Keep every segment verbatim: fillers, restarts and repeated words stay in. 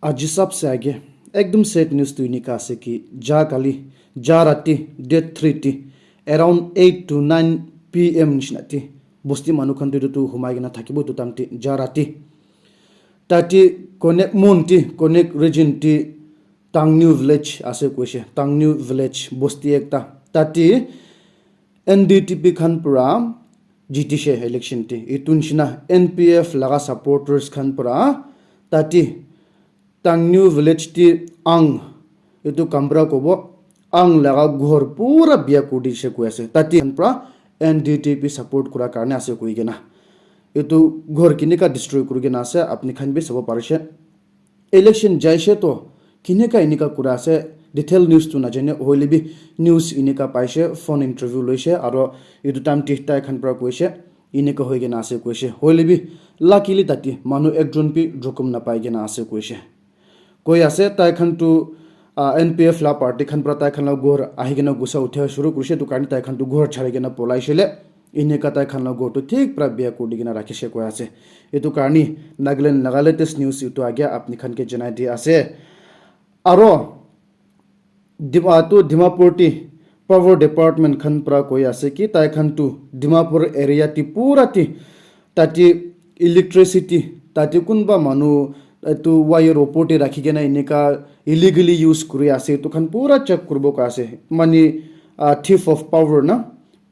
Aji sabse aage ekdam sad news tu enika ase ki ja kali, ja rati, date three ti around eight to nine p m nishina ti bosti manu khan tu etu tu humai kena thakibo etu time ti ja rati. Tati Connect Mon ti, Connect Region ti Tangnew Village ase koise. Tangnew Village bosti ekta. Tati N D T P khan pura jitishe election ti. Etu nishina N P F laga supporters khan pura tati Tangnew Village ti ang etu Kamra kobo ang laga ghor pura biya kuri dishe koi ase. Tati khan pura N D T P support kura karne ase koi kena. Etu ghor kinika destroy kuri kena ase apni khan bi sabo parishe. Election jaise to kinika enika kura ase detail news tu najane hoile bi news enika paise phone interview loise aro etu time ti tai khan pura koise enika hoi kena ase koise hoile bi luckily tati manu ekjon bi jokhom napai kena ase koise koi ase tai khan tu ah, N P F la party khan pura tai khan la ghor ahi kena gusa uthia shuru kurise etu karne tai khan tu ghor chari kena polai shele enika tai khan la ghor tu thik pura biya kuri kena rakhishe koi ase etu karne Nagaland laga latest news etu agia apni khan ke janai di ase aro Dima tu Dimapur ti power department khan pura koi ase ki tai khan tu Dimapur area ti pura ti tati electricity tati kunba manu etu wire opor te rakhi kena enika illegally use kuri ase etu khan pura check kuribo koi ase mane uh, thief of power na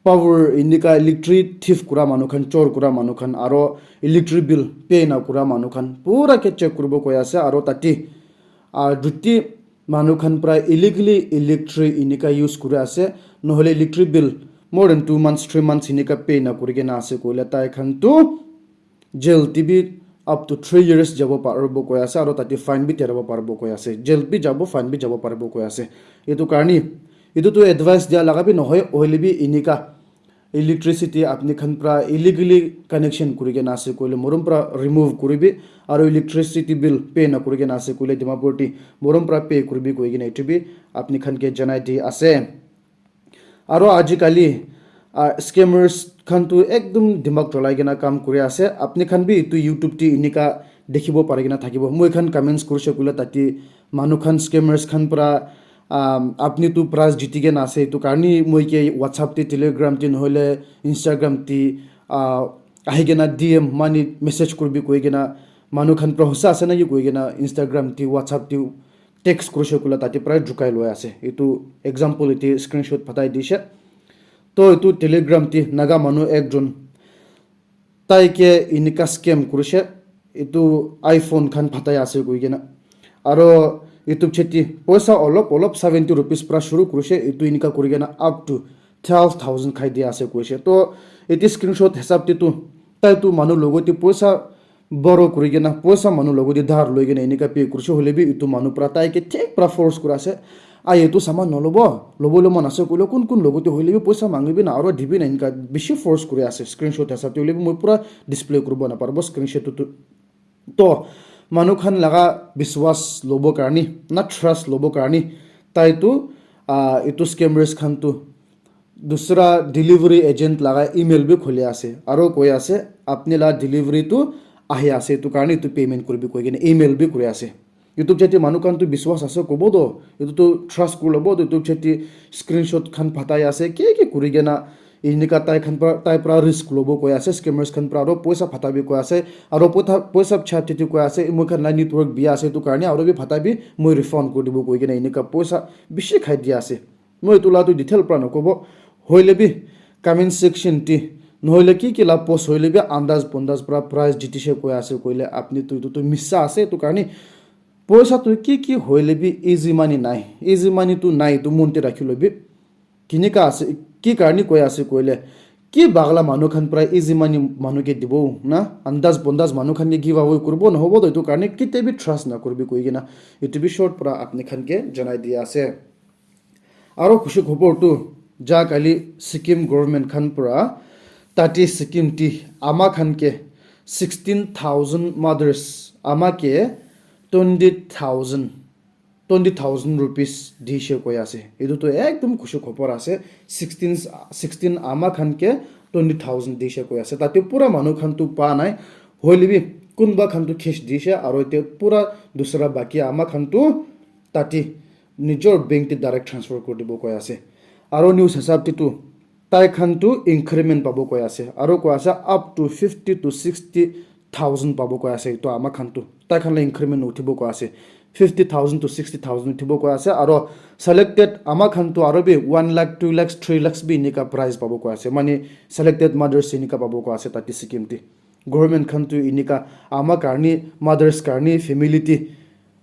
power enika electric thief kura manu khan chor kura manu khan aro electric bill pay na kura manu khan pura ke check kuribo koi ase aro tati uh, juti manu khan pura illegally electric enika use kuri ase nohole electric bill more than two months three months enika pay na kuri kena ase koile tai khan tu jail ti bi up to three years jabo paribo koi ase aro tati fine bi terabo paribo koi ase jail bi jabo fine bi jabo paribo koi ase etu karne etu tu advice dia laga bi nohoi hoile bi enika electricity apni khan pura illegally connection kuri kena ase koile morom pura remove kuribi aro electricity bill pay na kuri kena ase koile Dimapur ti morom pura pay kuribi koi kena etu bi apni khan ke janai di ase aro ajikali uh, scammers khan tu ekdum dimag cholai kena kam kuri ase apni khan bi etu YouTube ti enika dikhibo pari kena thakibo moi khan comments kurise koile tati manu khan scammers khan pura um, apni tu prize jiti kena ase etu karne moi ke WhatsApp te Telegram te nohole Instagram te uh, ahi kena D M mane message kuribi koi kena manu khan pura hosa ase na ki koi kena Instagram te WhatsApp te text kurise koile tati pura jukai loi ase etu example ete screenshot patai dishe to etu Telegram te naga manu ekjon tai ke enika scam kurise etu iPhone khan phatai ase koi kena aro etu cheti poisa olop olop seventy rupees pura shuru kurise etu enika kuri kena up to twelve thousand khai dia ase koise to eti screenshot hisab te tu tai tu manu logot te poisa borrow kuri kena poisa manu logot te dhar loi kena enika pay kurise hoile bi etu manu pura tai ke thik pura force kura ase ai etu saman nolobo lobo le mon ase koile kun kun logot te hoile bi poisa mangibi na aro dibi na enika bishi force kuri ase screenshot hisab te hoile bi moi pura display kuribo na paribo screenshot tu to manu khan laga biswas lobo karne na trust lobo karne tai tu uh, etu scammers khan tu dusra delivery agent laga email bi khuli ase aro koi ase apni la delivery tu ahi ase etu karne etu payment kuribi koi kena email bi kuri ase YouTube chati manu khan tu biswas ase kobo to etu tu trust kuri lobo to YouTube chati screenshot khan phatai ase ki ki kuri kena enika tai khan pra tai pra risk lobo koi ase scammers khan pra aro poisa phata bi koi ase aro potha poisa chha titi koi ase moi khan la network bia ase etu karne aro bi phata bi moi refund kuri dibo koi kena enika poisa bishi khai dia ase moi etu la tu detail pra nakobo hoile bi comment section ti nohoile ki ki la post hoile bi andaz pondaz pra prize jitishe koi ase koile apni tu etu tu misa ase etu karne poisa tu ki ki hoile bi easy money nai easy money tu nai etu mon te rakhi lobi kinika ase ki karne koi ase koile ki bagla manu khan pra easy money manu ke dibo na andaz pondaz manu khan ke give away kuribo nahobo to etu karne kite bi trust na kuribi koi kena etu bi short pra apni khan ke janai dia ase aro khushi khobor tu ja kali Sikkim government khan pra tati Sikkim ti ama khan ke sixteen thousand mothers ama ke twenty thousand twenty thousand rupees dishe koi ase etu tu ekdum khushi khobor ase sixteen sixteen ama khan ke twenty thousand dishe koi ase tate pura manu khan tu pa nai hoile bi Kunba khan tu cash dishe, aro ete pura dusra baki ama khan tu tate nijor bank te direct transfer kuri dibo koi ase. Aro news hisab te tu tai khan tu increment pabo koi ase. Aro koi ase up to fifty to sixty thousand pabo koi ase. Etu ama khan tu tai khan la increment uthibo koi ase. Fifty thousand to sixty thousand uthibo koi ase. Aro selected ama khan tu aro bi one lakh, two lakhs, three lakhs bi enika prize pabo koi ase. Mane selected mothers enika pabo koi ase tate scheme te. Government khan tu enika ama karni, mothers karni, family te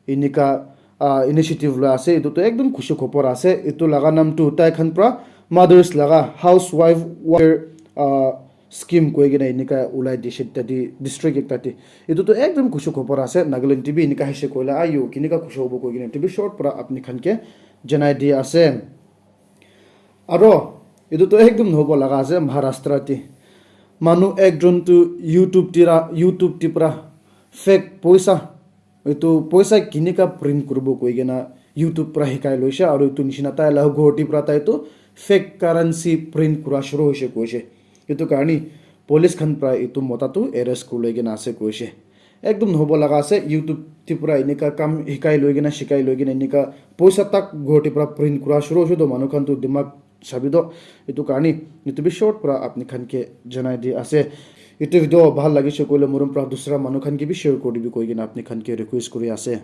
enika, ah, initiative loi ase. Etu tu ekdom khushi khobor ase. Etu laga naam tu tai khan pra mothers laga housewife welfare, ah, scheme koi kena enika ulai dishe tate district ekta te. Etu tu ekdom khushi khobor ase. Nagaland te bi enika hishe koile ayo kenika khushi hobo koi kena etu bi short pra apni khan ke janai di ase. Aro etu tu ekdom nohobo laga ase Maharashtra te. Manu ekjon tu YouTube tira, YouTube te pra fake poisa, etu poisa kenika print kuribo koi kena YouTube pra hikai loise, aro etu nishina tai la ghor te pra tai tu fake currency print kura shuru hoise koise. Etu karni police khan pra etu mota tu arrest kuri loi kena ase koise. Ekdom nohobo laga ase, YouTube te pra enika kam hikai loi kena, shikai loi kena, enika poisa tak ghor te pra print kura shuru hoise to manu khan tu dimag sabi to. Etu karni etu bi short pra apni khan ke janai di ase. Etu video bhal lagise koile morom pra dusra manu khan ke bi share kuri dibi koi kena apni khan ke request kuri ase.